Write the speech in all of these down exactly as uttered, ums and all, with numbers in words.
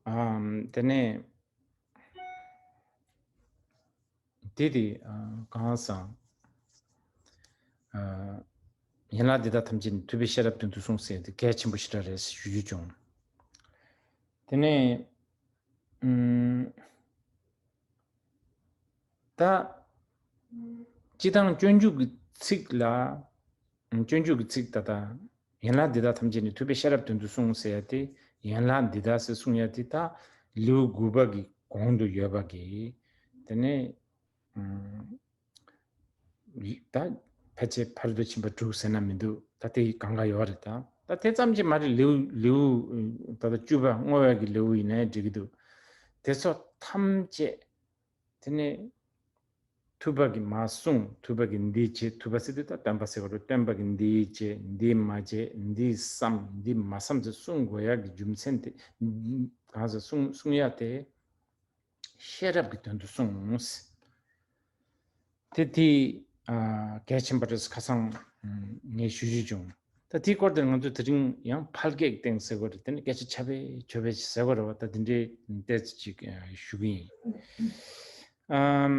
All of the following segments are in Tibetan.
ཨམ། དེ་ནས་དེ་དེ་ཨ། གང་ཟག་ཨ། ཡན་ལག་འདི་དག་ཐམས་ཅད་ནི་ཐུབ་པས་ཤེས་རབ་དོན་དུ་གསུངས་ཟེར་ཏེ་གལ་ཆེན་པོ་ཞེ་དྲག་རེད་ཞུ་རྒྱུ་བྱུང་། དེ་ནས་ཨམ། ད། སྤྱི་དང་སྤྱོད་འཇུག་གི་ཚིག་ལ། སྤྱོད་འཇུག་གི་ཚིག་ད་ལྟ། ཡན་ལག་འདི་དག་ཐམས་ཅད་ནི་ཐུབ་པས་ཤེས་རབ་དོན་དུ་གསུངས་ཟེར་ཡ་དེ། ཡན་ལག་འདི་དག་ཟེར་གསུང་ཡ་དེ་ད་ལེའུ་དགུ་པ་གི་གོང་དུ་ཡོད་པ་གི། དེ་ནས་ཨམ། ད་ཕལ་ཆེར་ཕ་རོལ་ཏུ་ཕྱིན་པ་དྲུག་ཟེར་ན་མི་འདུག་ད་དེ་གང་ག་ཡོད་རེད་ད། ད་དེ་ཙམ་གྱིས་མ་རེད། ལེའུ་ལེའུ་ད་ལྟ་བཅུ་པ་བསྔོ་བའི་གི་ལེའུ་ཡིན་ནའི་འགྲིག་གི་འདུག་དེ་ཚོ་ཐམས་ཅད་དེ་ནས་ཐུབ་པ་གིས་མ་གསུངས། ཐུབ་པ་གིས་འདི་བྱེད། ཐུབ་པ་ཟེར་དུས་ད་སྟོན་པ་ཟེར་བ་རེད། སྟོན་པ་གིས་འདི་བྱེད། འདི་མ་བྱེད། འདི་བསམ། འདི་མ་བསམ་ཟེར་གསུང་དགོས་ཡག་གི་རྒྱུ་མཚན་དེ་གང་ཟེར་གསུང་གསུང་ཡག་དེ་ཤེས་རབ་ཀྱི་དོན་དུ་གསུངས། དེ་དེ་ཨ། གལ་ཆེན་པོ་རེད། ཁ་སང་ངས་ཞུ་རྒྱུ་བྱུང་། ད་དེའི་སྐོར་དེར་ང་ཚོ་དེ་རིང་ཡང་ཕལ་སྐད་སྟེང་ཟེར་དགོས་རེད། དེ་ནི་སྐད་ཆ་ཆ་བེ་ཆོ་བེ་ཟེར་དགོས་རེད་བ། ད་དེ་འདྲའི་ཏོག་ཙམ་ཅིག་ཞུ་གི་ཡིན། ཨམ།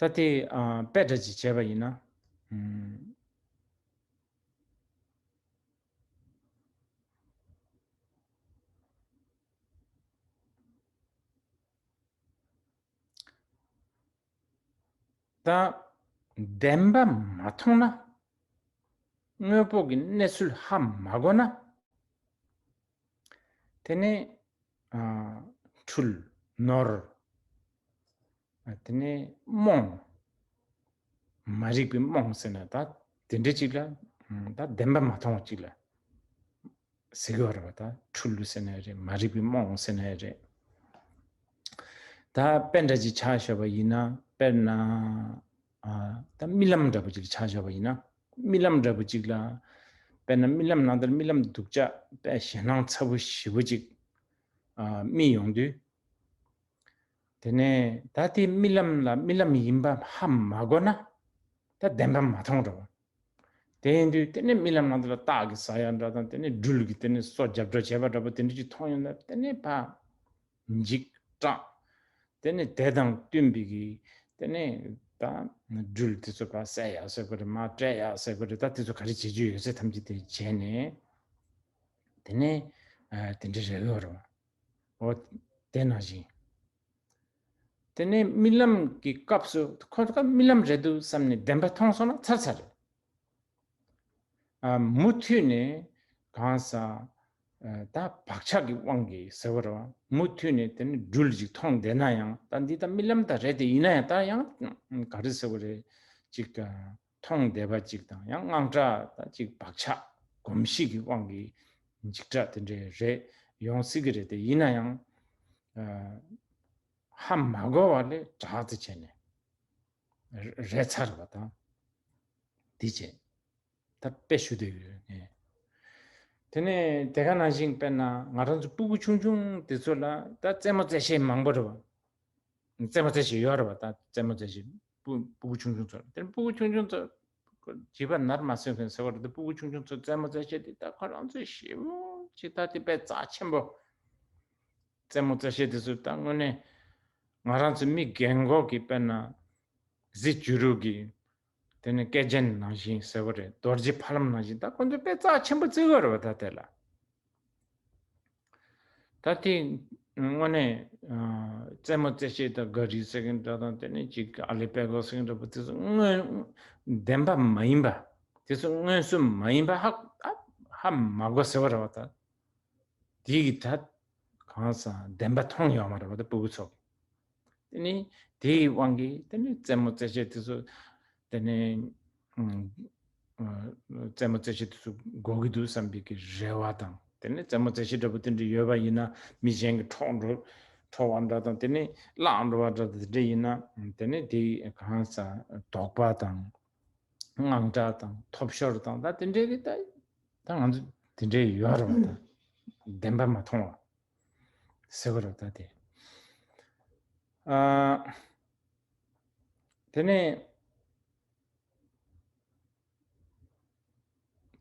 ད་དེ་ཨ། དཔེ་འདྲ་ཅིག་བྱས་པ་ཡིན་ན། ཨམ། ད་བདེན་པ་མ་མཐོང་ན། དངོས་པོ་གི་གནས་ཚུལ་ཧ་མ་གོ་ན། དེ་ནས་ཨ། འཁྲུལ། ནོར། ཨ། དེ་ནས་རྨོངས། མ་རིག་པའི་རྨོངས་ཟེར་ན་ད་དེ་འདྲ་ཅིག་ལ། ཨ། ད་བདེན་པ་མ་མཐོང་བ་ཅིག་ལ་ཟེར་གི་ཡོད་རེད་བ། ད་འཁྲུལ་ཟེར་ན་ཡང་རེད། མ་རིག་པའི་རྨོངས་ཟེར་ན་ཡང་རེད། ད་དཔེ་འདྲ་ཅིག་ཆ་བཞག་པ་ཡིན་ན། དཔེར་ན་ཨ། ད་རྨི་ལམ་འདྲ་པོ་ཅིག་ཆ་བཞག་པ་ཡིན་ན། རྨི་ལམ་འདྲ་པོ་ཅིག་ལ། དཔེར་ན་རྨི་ལམ་ནང་དུ་རྨི་ལམ་སྡུག་ཅག་དཔེ་ཞེད་སྣང་ཚ་པོ་ཞེ་པོ་ཅིག་ཨ། རྨིས་ཡོང་དུས། དེ་ནས་ད་དེ་རྨི་ལམ་ལ་རྨི་ལམ་ཡིན་པ་ཧ་མ་གོ་ན། ད་བདེན་པ་མ་མཐོང་འགྲོ། དེ་ཡིན་དུས་དེ་ནས་རྨི་ལམ་ནང་དུ་ལ་སྟག་གིས་ཟ་ཡ་འདྲ་དང་། དེ་ནས་སྦྲུལ་གྱིས་དེ་ནས་སོ་རྒྱབ་འགྲོ་བྱས་པ་འདྲ་པོ་དེ་འདྲ་ཅིག་མཐོང་ཡོང་ན། དེ་ནས་ཕར་འཇིགས་སྐྲག་དེ་ནས་དེ་དང་བསྟུན་པའི་གི། དེ་ནས་ད་སྦྲུལ་དེ་ཚོ་ཕར་བསད་ཡ་ཟེར་དགོས་རེད། མར་བསྐྲད་ཡ་ཟེར་དགོས་རེད། ད་དེ་ཚོ་ག་རེ་བྱེད་རྒྱུ་ཡོད་ཚད་ཐམས་ཅད་དེ་བྱས་ནས། དེ་ནས་ཨ། དེ་འདྲ་རེད་ཡོད་རེད་བ། འོ། དེ་ནང་བཞིན། དེ་ནས་རྨི་ལམ་གྱི་སྐབས་སུ་ཁོ་ཚོ་རྨི་ལམ་རེད་འདུག་བསམ་ནས་བདེན་པ་མཐོང་སོང་ན་ཚར་ཚར་རེད། ཨ། མུ་མཐུད་ནས་གང་ཟག་ཨ། ད་བག་ཆགས་ཀྱི་དབང་གིས་ཟེར་བ་རེད་བ། མུ་མཐུད་ནས་དེ་ནི་སྦྲུལ་ཅིག་མཐོང་བསྡད་ན་ཡང་། ད་འདི་ད་རྨི་ལམ་ད་རེད་དེ། ཡིན་ན་ཡང་ད་ཡང་ག་རེ་ཟེར་བ་རེད། ཅིག་མཐོང་བསྡད་པ་ཅིག་དང་། ཡང་དངངས་སྐྲག་ད་ཅིག་བག་ཆགས་གོམས་གཤིས་ཀྱི་དབང་གིས་འཇིགས་སྐྲག་དེ་འདྲ་རེད། ཡོང་སྲིད་ཀྱི་རེད་དེ། ཡིན་ན་ཡང་ཨ། ཧ་མ་གོ་བ་ལས་དྲག་ཏུ་བྱས་ནས་རེད་ཚར་བ་དང་། དེ་བྱས། ད་དཔེ་ཞུ་འདོད་ཡོད་ངས། དེ་ནས་དེ་ག་ནང་བཞིན་དཔེར་ན་ང་རང་ཚོ་སྤུ་གུ་ཆུང་ཆུང་དེ་ཚོ་ལ་ད་རྩེད་མོ་རྩེ་ཤེས་མང་པོ་རེད་བ། རྩེད་མོ་རྩེ་ཤེས་ཡོད་རེད་བ། ད་རྩེད་མོ་རྩེ་ཤེས་སྤུ་སྤུ་གུ་ཆུང་ཆུང་ཚོ་ལ། དེ་ནས་སྤུ་གུ་ཆུང་ཆུང་ཚོ་བྱིས་པ་ནར་མ་སོན་མཁན་ཟེར་བ་རེད་དེ། སྤུ་གུ་ཆུང་ཆུང་ཚོ་རྩེད་མོ་རྩེ་ཤེས་དེ་ད་ཁོ་རང་ཚོས་ཞེ་པོ་ཅིག་ད་དེ་དཔེ་རྩ་ཆེན་པོ། རྩེད་མོ་རྩེ་ཤེས་དེ་ཚོ་ད་དངོས་གནས་ང་རང་ཚོ་མི་རྒན་གོག་གི་དཔེར་ན་གཟི་བྱུ་རུ་གི། དེ་ནས་སྐེ་རྒྱན་ནང་བཞིན་ཟེར་བ་རེད། རྡོ་རྗེ་ཕ་ལམ་ནང་བཞིན་ད་ཁོ་ཚོས་དཔེ་རྩ་ཆེན་པོ་བརྩི་གི་ཡོད་རེད་བ། ད་དེ་ལ། ད་དེ་དངོས་གནས་ཨ། རྩེད་མོ་རྩེ་ཤེས་ད་ག་རི་ཟེར་མཁན་འདྲ་དང་། དེ་ནས་ཅིག་ཨ་ལེ་པེ་གོ་ཟེར་མཁན་འདྲ་པོ་དེ་ཚོ་དངོས་བདེན་པ་མ་ཡིན་པ། དེ་ཚོ་མངོན་སུམ་མ་ཡིན་པ་ཧ་ཧ་མ་གོ་ཟེར་བ་རེད་བ། ད་དེ་གི་ད་གང་ཟག་བདེན་པ་མཐོང་ཡོད་མ་རེད་བ། ད་སྤུ་གུ་ཚོ་གི། དེ་ནི་དེའི་དབང་གིས་དེ་ནི་རྩེད་མོ་རྩེ་ཤེས་དེ་ཚོ། དེ་ནི་ཨ། རྩེད་མོ་རྩེ་ཤེས་དེ་ཚོ་དགོས་ཀྱི་འདུག་བསམ་པའི་གི་རེ་བ་དང་། དེ་ནི་རྩེད་མོ་རྩེ་ཤེས་འདྲ་པོ་དེ་འདྲ་ཡོད་པ་ཡིན་ན། མི་གཞན་གྱིས་འཕྲོག་འགྲོ་འཕྲོག་པ་འདྲ་དང་། དེ་ནི་བརླག་འགྲོ་བ་འདྲ་དང་། དེ་འདྲ་ཡིན་ན་དེ་ནི་དེའི་གང་ཟག་དོགས་པ་དང་། དངངས་སྐྲག་དང་། ཐོབ་ཤོར་དང་། ད་དེ་འདྲའི་གི་ད་ད་ང་ཚོ་དེ་འདྲའི་ཡོད་རེད་བ། ད་བདེན་པ་མ་མཐོང་བ་ཟེར་བ་རེད། ད་དེ་ཨ། དེ་ནས་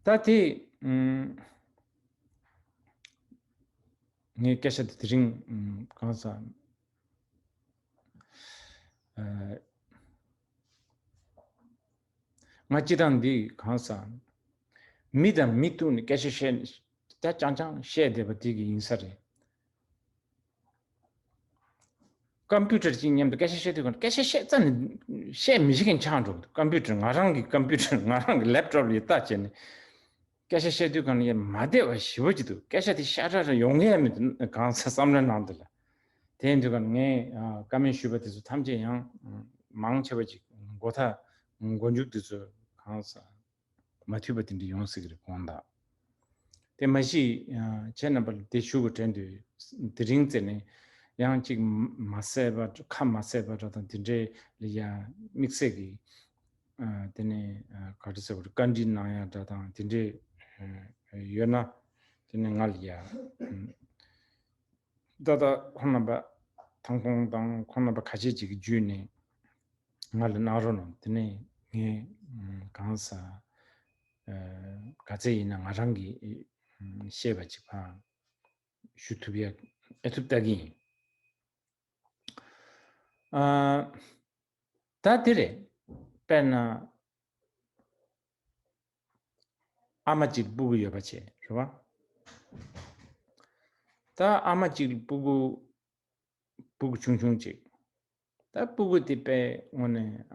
ད་དེ་ཨུམ། ངའི་སྐད་ཆ་དེ་དེ་རིང་གང་ཟག་ང་སྤྱི་བཏང་འདི་གང་ཟག་མི་དང་མི་ཐུག་ནས་སྐད་ཆ་བཤད་ད་ཅང་ཅང་བཤད་བསྡད་པ་དེ་གི་ཡིན་ས་རེད། ཀམ་པུ་ཊར་གཅིག་མཉམ་དུ་སྐད་ཆ་བཤད་དུས་གང་སྐད་ཆ་བཤད་རྩ་ནས་བཤད་མི་ཤེས་མཁན་ཆགས་འགྲོ་གི་འདུག་ཀམ་པུ་ཊར་ང་རང་གི་ཀམ་པུ་ཊར་ང་རང་གི་ལེབ་ཊོབ་ལ་ཡི་ལྟ་བྱས་ནས་སྐད་ཆ་བཤད་དུས་གང་ཡང་མ་བདེ་བ་ཞེ་པོ་ཅིག་འདུག་སྐད་ཆ་དེ་ཤ་ཁྲ་ཁྲ་ཡོང་གི་ཡ་མི་འདུག་གང་ཟག་བསམ་བློའི་ནང་དུ་ལ། དེ་ཡིན་དུས་གང་ངས་བཀའ་མོལ་ཞུས་པ་དེ་ཚོ་ཐམས་ཅད་ཡང་མང་ཆེ་བ་ཅིག་མགོ་མཐའ་མགོ་མཇུག་དེ་ཚོ་གང་ཟག་མ་ཐུབ་པ་དེ་འདྲ་ཡོང་སྲིད་ཀྱི་རེད་དགོངས་དག་དེ་མ་གཞི་ཁྱེད་རྣམ་པ་ལ་དེ་ཞུ་དགོས་དྲན་དུས་དེ་རིང་བཙལ་ནས་ཡང་གཅིག་མ་བསད་པ་ཁ་མ་བསད་པ་འདྲ་དང་དེ་འདྲའི་ལ་ཡ་དམིགས་བསལ་གྱི་དེ་ནས་ག་རེ་ཟེར་བ་རེད་བཀའ་འདྲི་གནང་ཡ་འདྲ་དང་དེ་འདྲའི་ཡོད་ན་དེ་ནས་ང་ལ་ཡ་ད་ལྟ་ཁོང་རྣམ་པ་ཐང་ཁོང་དང་ཁོང་རྣམ་པ་ཁ་ཤས་ཅིག་གིས་བརྒྱུད་ནས། ང་ལ་གནང་རོགས་གནང་། དེ་ནས་ངས་གང་ཟག་ག་ཚད་ཡིན་ན་ང་རང་གིས་ཤེས་པ་ཅིག་ཕར་ཞུ་ཐུབ་ཡ་ཨེ་ཐུབ་ལྟ་གི་ཡིན། ད་དེ་རེད། དཔེར་ན་ཨ་མ་གཅིག་སྤུ་གུ་ཡོད་པ་བྱས་རེད་བ། ད་ཨ་མ་གཅིག་སྤུ་གུ་སྤུ་གུ་ཆུང་ཆུང་ཅིག་ད་སྤུ་གུ་དེ་དཔེ་དངོས་གནས་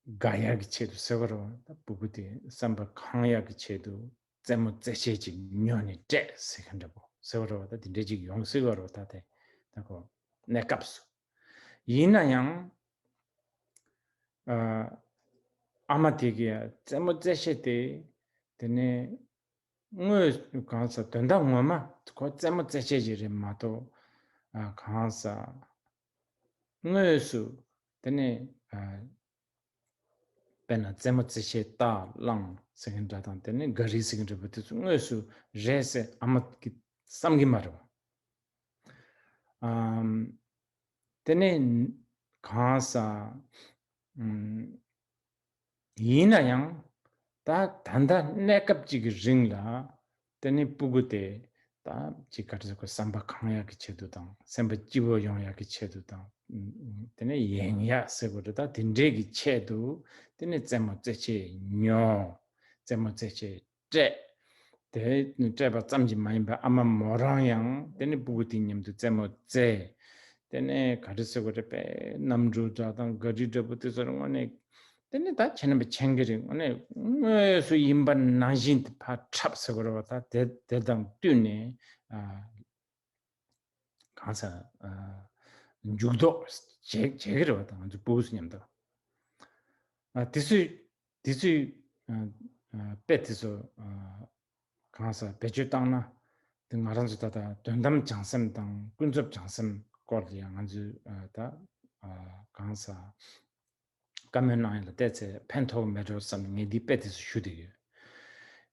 དགའ་ཡག་གི་ཆེད་དུ་ཟེར་བ་རེད་བ། ད་སྤུ་གུ་དེ་བསམ་པ་གང་ཡག་གི་ཆེད་དུ་རྩེད་མོ་རྩེད་ཆས་ཅིག་ཉོས་ནས་སྤྲད་ཟེར་མཁན་འདྲ་པོ་ཟེར་བ་རེད་བ། ད་དེ་འདྲས་ཅིག་ཡོང་སྲིད་པ་རེད་བ། ད་དེ་ད་ཁོ་གནས་སྐབས་སུ་ཡིན་ན་ཡང་ཨ་མ་དེ་གིས་རྩེད་མོ་རྩེད་ཆས་དེ་དེ་ནས། དངོས་གང་ཟག་དོན་དག་ངོ་མ་ཁོ་རྩེད་མོ་རྩེད་ཆས་ཅིག་རེད་མ་གཏོགས་གང་ཟག་དངོས་སུ་དེ་ནས་དཔེར་ན་རྩེད་མོ་རྩེད་ཆས་རྟ་གླང་ཟེར་མཁན་འདྲ་དང་དེ་ནས་ག་རི་ཟེར་མཁན་འདྲ་པོ་དེ་ཚོ་དངོས་སུ་རེད་ཟེར་ཨ་མ་གིས་བསམ་གི་མ་རེད་བ། དེ་ནས་གང་ཟག་ཡིན་ན་ཡང་ད་ད་ལྟ་གནས་སྐབས་གཅིག་གི་རིང་ལ་དེ་ནི་སྤུ་གུ་དེ་ད་ཅིག་ག་རེ་ཟེར་དགོས་བསམ་པ་གང་ཡག་གི་ཆེད་དུ་དང་སེམས་པ་སྐྱིད་པོ་ཡོང་ཡག་གི་ཆེད་དུ་དང་དེ་ནི་ཡེང་ཡག་ཟེར་དགོས་རེད། ད་དེ་འདྲས་ཀྱི་ཆེད་དུ་དེ་ནི་རྩེད་མོ་རྩེད་ཆས་ཉོ། རྩེད་མོ་རྩེད་ཆས་སྤྲད། དེ་སྤྲད་པ་ཙམ་གྱིས་མ་ཡིན་པར་ཨ་མ་མོ་རང་ཡང་དེ་ནི་སྤུ་གུ་དེ་མཉམ་དུ་རྩེད་མོ་རྩེ། དེ་ནས་ག་རེ་ཟེར་དགོས་རེད་པས་གནམ་གྲུ་འདྲ་དང་ག་རི་འདྲ་པོ་དེ་ཚོར་དངོས་གནས་དེ་ནི་ད་ཁྱེད་རྣམ་པས་མཁྱེན་གྱི་རེད། དངོས་གནས་དངོས་སུ་ཡིན་པ་ནང་བཞིན་དེ་ཕར་འཁྲབ་ཟེར་དགོས་རེད་བ། ད་དེ་དེ་དང་བསྟུན་ནས་ཨ། གང་ཟག་ཨ། འཇུག་ལྡོག་བྱེད་བྱེད་ཀྱི་རེད་བ། ད་ང་ཚོ་སྤུ་གུ་ཚོ་མཉམ་དུ་ཨ། དེ་ཚོས་དེ་ཚོས་ཨ། ཨ། དཔེ་དེ་ཚོ་ཨ། གང་ཟག་བེད་སྤྱོད་བཏང་ན་དེ་ང་རང་ཚོ་ད་ལྟ་དོན་དམ་བྱང་སེམས་དང་ཀུན་རྫོབ་བྱང་སེམས་སྐོར་ལ་ཡང་ང་ཚོས་ཨ། ད་ཨ། གང་ཟག་བཀའ་མོལ་གནང་ཡ་ལ་བལྟས་ཚེ་ཕན་ཐོགས་མེད་འགྲོ་བསམ་ནས་ངས་འདི་དཔེ་དེ་ཚོ་ཞུ་བསྡད་ཡོད།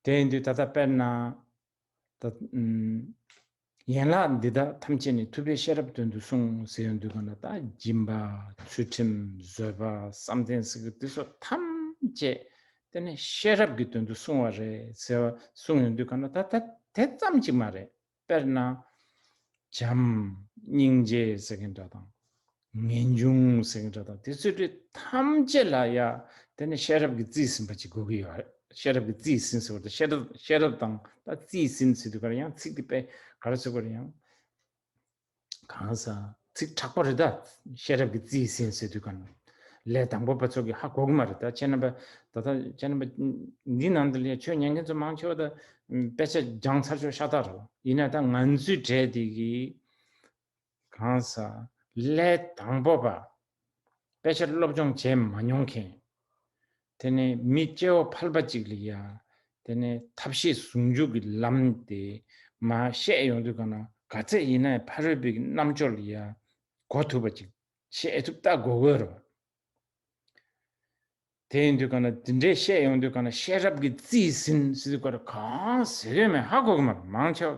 དེ་ཡིན་དུས་ད་ལྟ་དཔེར་ན། ད་ཨུམ། ཡན་ལག་འདི་དག་ཐམས་ཅད་ནི་ཐུབ་པས་ཤེས་རབ་དོན་དུ་གསུངས་ཟེར་ཡོང་དུས་གང་ལ་ད་སྦྱིན་པ་ཚུལ་ཁྲིམས་བཟོད་པ་བསམ་གཏན་ཟེར་གི་འདི་ཚོ་ཐམས་ཅད་དེ་ནི་ཤེས་རབ་ཀྱི་དོན་དུ་གསུངས་པ་རེད་ཟེར་བ་གསུངས་ཡོང་དུས་གང་ལ་ད་ད་དེ་ཙམ་གཅིག་མ་རེད། དཔེར་ན། བྱམས། སྙིང་རྗེ་ཟེར་མཁན་འདྲ་དང་། ངེས་འབྱུང་ཟེར་མཁན་འདྲ་དང་དེ་ཚོའི་གྲས་ཐམས་ཅད་ལ་ཡ་དེ་ནི་ཤེས་རབ་ཀྱིས་རྩིས་ཟིན་པ་ཅིག་དགོས་ཀྱི་ཡོད་རེད། ཤེས་རབ་ཀྱིས་རྩིས་ཟིན་ཟེར་བ་དང་ཤེས་རབ་ཤེས་རབ་དང་ད་རྩིས་ཟིན་ཟེར་དུས་ག་རེ་ཡང་ཚིག་དེ་དཔེ་ག་རེ་ཟེར་དགོས་རེད་ཡང་། གང་ཟག་ཚིག་དྲག་པོ་རེད་ད། ཤེས་རབ་ཀྱིས་རྩིས་ཟིན་ཟེར་དུས་ག་ནི། ལས་དང་པོ་པ་ཚོ་གིས་ཧ་གོ་གི་མ་རེད་ད། ཁྱེད་རྣམ་པ་ད་ལྟ་ཁྱེད་རྣམ་པ་འདི་ནང་དུ་ལ་ཆོས་ཉན་མཁན་ཚོ་མང་ཆེ་བ་ད་དཔེ་ཆ་སྦྱངས་ཚར་ཆོག་ཤ་སྟག་རེད། ཡིན་ན་ད་ང་ཚོའི་གྲས་དེ་གིས་གང་ཟག་ལས་དང་པོ་པ་དཔེ་ཆ་སློབ་སྦྱོང་བྱས་མ་མྱོང་མཁན། དེ་ནས་མི་སྐྱེ་བོ་ཕལ་པ་ཅིག་ལ་ཡ། དེ་ནས་ཐབས་ཤེས་ཟུང་འཇུག་གི་ལམ་དེ་མར་བཤད་ཡོང་དུས་ག་ན་ག་ཚད་ཡིན་ན་ཡང་ཕ་རོལ་པོའི་རྣམ་དཔྱོད་ལ་ཡ་གོ་ཐུབ་པ་ཅིག་བཤད་ཐུབ་ལྟ་དགོས་དགོས་རེད། དེ་ཡིན་དུས་ག་ན་དེ་འདྲའི་བཤད་ཡོང་དུས་ག་ན་ཤེས་རབ་ཀྱིས་རྩིས་ཟིན་ཟེར་དུས་ག་རེ་གང་ཟེར་ཡོད་མེད་ཧ་གོ་གི་མ་རེད། མང་ཆེ་བ་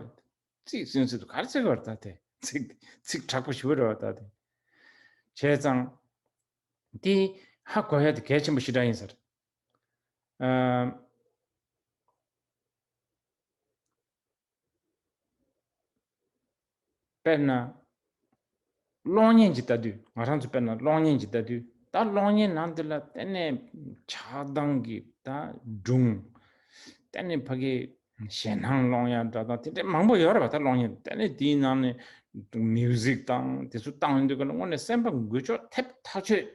རྩིས་ཟིན་ཟེར་དུས་ག་རེ་ཟེར་གི་རེད་ད། དེ་ཚིག་ཚིག་དྲག་པོ་ཞེ་པོ་རེད་བ་ད། དེ་བྱས་ཙང་དེ་ཧ་གོ་ཡ་དེ་གལ་ཆེན་པོ་ཞེ་དྲག་ཡིན་ས་རེད། ཨ། དཔེར་ན། གློག་བརྙན་ཅིག་ལྟ་དུས། ང་རང་ཚོ་དཔེར་ན་གློག་བརྙན་ཅིག་ལྟ་དུས། ད་གློག་བརྙན་ནང་དེ་ལ་དེ་ནས་ཆགས་སྡང་གི་ད་སྒྲུང་། དེ་ནས་ཕ་གི་ཞེད་སྣང་སློང་ཡ་འདྲ་དང་དེ་འདྲའི་མང་པོ་ཡོད་རེད་པ། ད་གློག་བརྙན་དེ་ནས་དེའི་ནང་ནས་མིའུ་ཟིག་དང་དེ་ཚོ་བཏང་ཡོང་དུས་ག་ལ་དངོས་གནས་སེམས་པ་འགུལ་སྐྱོད་ཐེབས་ཐག་ཆོད།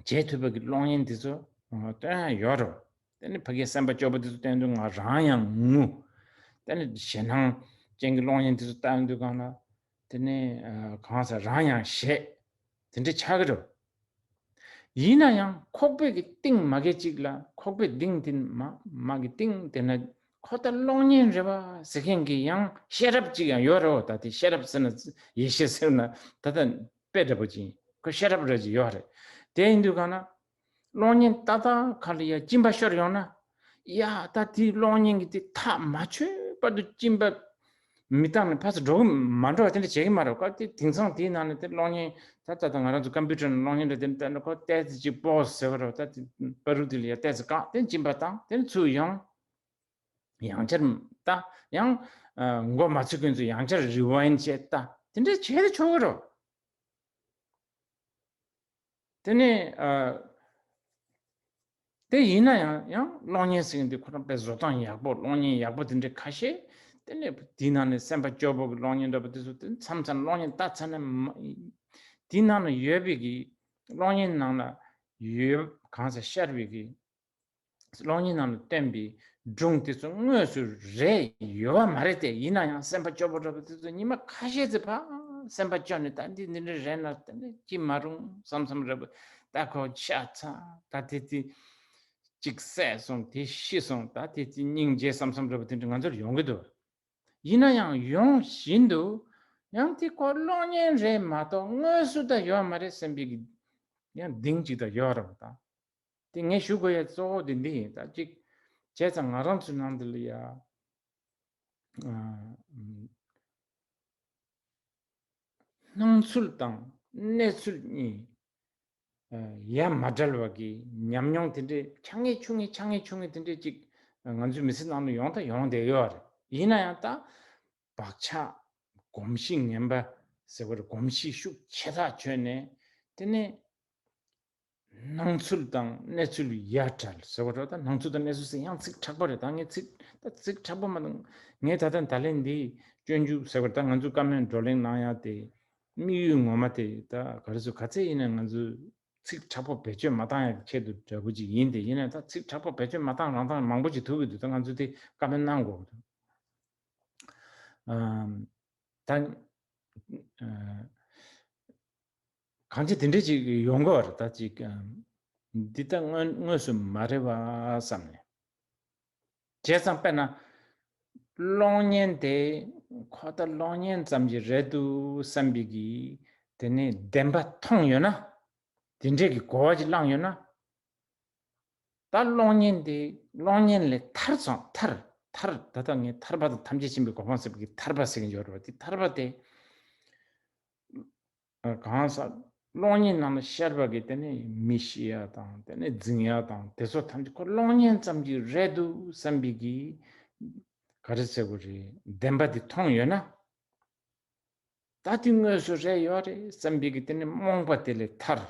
བྱེད་ཐུབ་པ་གི་གློག་བརྙན་དེ་ཚོ་སྟོན་ཡ་ཡོད་རེད། དེ་ནི་ཕ་གིའི་སེམས་པ་སྐྱོ་པོ་དེ་ཚོ་བསྟན་དུས་ང་རང་ཡང་ངུ། དེ་ནི་ཞེད་སྣང་ཅན་གྱི་གློག་བརྙན་དེ་ཚོ་བལྟ་དུས་གང་ལ། དེ་ནི་གང་ཟེར་རང་ཡང་ཞེད། དེ་འདྲ་ཆགས་ཀྱི་རེད། ཡིན་ན་ཡང་ཁོག་པའི་གི་གཏིང་མ་གི་གཅིག་ལ་ཁོག་པའི་གཏིང་དེ་མ་མ་གི་གཏིང་དེ་ན་ཁོ་ད་གློག་བརྙན་རེད་བ་ཟེར་མཁན་གྱི་ཡང་ཤེས་རབ་ཅིག་ཡང་ཡོད་རེད་བ། ད་དེ་ཤེས་རབ་ཟེར་ན་ཡེ་ཤེས་ཟེར་ན་ད་ལྟ། དཔེ་འདྲ་པོ་ཅིག་ཡིན། ཁོ་ཤེས་རབ་རེད་ཅིག་ཡོད་རེད། དེ་ཡིན་དུས་གང་ན། གློག་བརྙན་ཏག་ཏག་ཁ་ལ་ཡ་གཅིན་པ་ཤོར་ཡོང་ན། ཡ་ད་དེའི་གློག་བརྙན་གྱི་དེ་ཐག་མ་ཆོད་བར་དུ་གཅིན་པ་མི་བཏང་ནས་ཕར་ཚུར་འགྲོ་གི་མ་འགྲོ་བ་དེ་འདྲ་བྱེད་ཀྱི་མ་རེད། སྐབས་དེ་དེང་སང་དེའི་ནང་ནས་དེ་གློག་བརྙན་ད་ད་ད་ང་རང་ཚོ་ཀམ་པུ་ཊར་ནང་གློག་བརྙན་འདྲ་དེ་འདྲ་བལྟས་ན་ཁོ་ཏོག་ཙམ་ཅིག་པོ་ཟེར་བ་རེད། ད་དེ་པ་རུ་དེ་ལ་ཡ་ཏོག་ཙམ་བཀག་དེ་གཅིན་པ་བཏང་དེ་ནས་ཚུར་ཡོང་། ཡང་བསྐྱར་ལྟ། ཡང་། ཨ། མགོ་མ་ཚོས་ཀུན་ཚོས་ཡང་བསྐྱར་རི་ཝའིན་བྱས་ལྟ། དེ་འདྲ་བྱས་ཏེ་ཆོག་གི་རེད། དེ་ནས་ཨ། དེ་ཡིན་ན་ཡང་ཡང་གློག་བརྙན་ཟེར་མཁན་དེ་ཁོ་རང་དཔེ་བཟོ་སྟངས་ཡག་པོ་གློག་བརྙན་ཡག་པོ་དེ་འདྲ་ཁ་ཤས། དེ་ནས་དེའི་ནང་ནས་སེམས་པ་སྐྱོ་པོ་གི་གློག་བརྙན་འདྲ་པོ་དེ་ཚོ་དེ་མཚམས་མཚམས་གློག་བརྙན་ལྟ་ཚར་ན་མ། དེའི་ནང་ན་ཡོད་པའི་གི་གློག་བརྙན་ནང་ན་ཡོད་གང་ཟེར་ཤར་བའི་གི་གློག་བརྙན་ནང་ལ་བསྟན་པའི་སྒྲུང་དེ་ཚོ་དངོས་སུ་རེད་ཡོད་པ་མ་རེད་དེ། ཡིན་ན་ཡང་སེམས་པ་སྐྱོ་པོ་འདྲ་པོ་དེ་ཚོ་ཉི་མ་ཁ་ཤས་ཙམ་ཕར་སེམས་པ་སྐྱོ་ནས་ད་འདི་འདི་འདྲ་རེད་ན་ད་འདི་ཅི་མ་རུང་བསམ་བསམ་འདྲ་པོ། ད་ཁོ་ཤ་ཚ་ད་དེ་དེ་གཅིག་བསད་སོང་། དེ་ཤི་སོང་། ད་དེ་དེ་སྙིང་རྗེ་བསམ་བསམ་འདྲ་པོ་དེ་འདྲ་ང་ཚོར་ཡོང་གི་འདུག་ཡིན་ན་ཡང་ཡོང་བཞིན་དུ་ཡང་དེ་ཁོ་གློག་བརྙན་རེད་མ་གཏོགས་དངོས་སུ་ད་ཡོད་མ་རེད་བསམ་པའི་གི་ཡང་གདེང་ཅིག་ད་ཡོད་རེད་པ། ད། དེ་ངས་ཞུ་དགོས་ཡ་གཙོ་བོ་དེ་འདི་ཡིན། ད་ཅིག་བྱས་ཙང་ང་རང་ཚོའི་ནང་འདི་ལ་ཡ། ཨ། སྣང་ཚུལ་དང་གནས་ཚུལ་གཉིས་ཡ་མ་བྲལ་བ་གི་ཉམས་མྱོང་དེ་འདྲའི་ཆ་ངེས་ཆུང་ངེས་ཆ་ངེས་ཆུང་ངེས་དེ་འདྲའི་ཅིག་ང་ཚོའི་མི་ཚེ་ནང་དུ་ཡོང་ད་ཡོང་བསྡད་ཡོད་རེད། ཡིན་ན་ཡང་ད་བག་ཆགས་གོམས་གཤིས་ངན་པ་ཟེར་བ་རེད། གོམས་གཤིས་ཤུགས་ཆེ་ཐག་ཆོད་ནས་དེ་ནས། སྣང་ཚུལ་དང་གནས་ཚུལ་ཡ་བྲལ་ཟེར་བ་རེད། ད་སྣང་ཚུལ་དང་གནས་ཚུལ་ཟེར་ཡང་ཚིག་དྲག་པོ་རེད། ད་ངས་ཚིག་ད་ཚིག་དྲག་པོ་མ་གཏོང་། ངས་ད་ལྟ་ད་ལན་འདི་སྤྱོད་འཇུག་ཟེར་བ་རེད། ད་ང་ཚོ་བཀའ་མོལ་བགྲོ་གླེང་གནང་ཡ་དེ་དམིགས་ཡུལ་ངོ་མ་དེ་ད་ག་རེ་ཟེར། ག་ཚད་ཡིན་ན་ང་ཚོ་ཚིག་དྲག་པོ་བེད་སྤྱོད་མ་བཏང་ཡ་གི་ཆེད་དུ་འདྲ་པོ་ཅིག་ཡིན་ཏེ། ཡིན་ན་ད་ཚིག་དྲག་པོ་བེད་སྤྱོད་མ་བཏང་རང་བཏང་མང་པོ་ཅིག་ཐུག་གི་འདུག་ད་ང་ཚོ་དེ་བཀའ་མོལ་གནང་དགོས་ཀྱི་འདུག་ཨམ། ད། ཨ། གང་ཅི་དེ་འདྲས་ཅིག་ཡོང་གི་བ་རེད། ད་ཅིག་འདི་ལྟ་དངོས་དངོས་སུ་མ་རེད་བ་བསམ་ནས། བྱས་ཙང་དཔེར་ན། གློག་བརྙན་དེ་ཁོ་ད་གློག་བརྙན་ཙམ་གྱི་རེད་འདུག་བསམ་པའི་གི་དེ་ནས་བདེན་པ་མཐོང་ཡོད་ན། དེ་འདྲས་ཀྱི་གོ་བ་ཅིག་བླངས་ཡོད་ན། ད་གློག་བརྙན་དེ་གློག་བརྙན་ལས་ཐར་སོང་། ཐར། ཐར། ད་ལྟ་ངས་ཐར་པ་དང་ཐམས་ཅད་མཁྱེན་པའི་གོ་འཕང་ཟེར་བའི་གི་ཐར་པ་ཟེར་གྱི་ཡོད་རེད་བ། དེ་ཐར་པ་དེ། ཨ། གང་ཟག་གློག་བརྙན་ནང་ལ་ཤར་བ་གི་དེ་ནས་མི་ཤི་ཡ་དང་དེ་ནས་རྫུན་ཡ་དང་དེ་ཚོ་ཐམས་ཅད་ཁོ་གློག་བརྙན་ཙམ་གྱི་རེད་འདུག་བསམ་པའི་གི་ག་རེ་ཟེར་དགོས་རེད། བདེན་པ་དེ་མཐོང་ཡོད་ན། ད་དེ་དངོས་སུ་རེད་ཡོད་རེད་བསམ་པའི་གི་དེ་ནི་རྨོངས་པ་དེ་ལས་ཐར།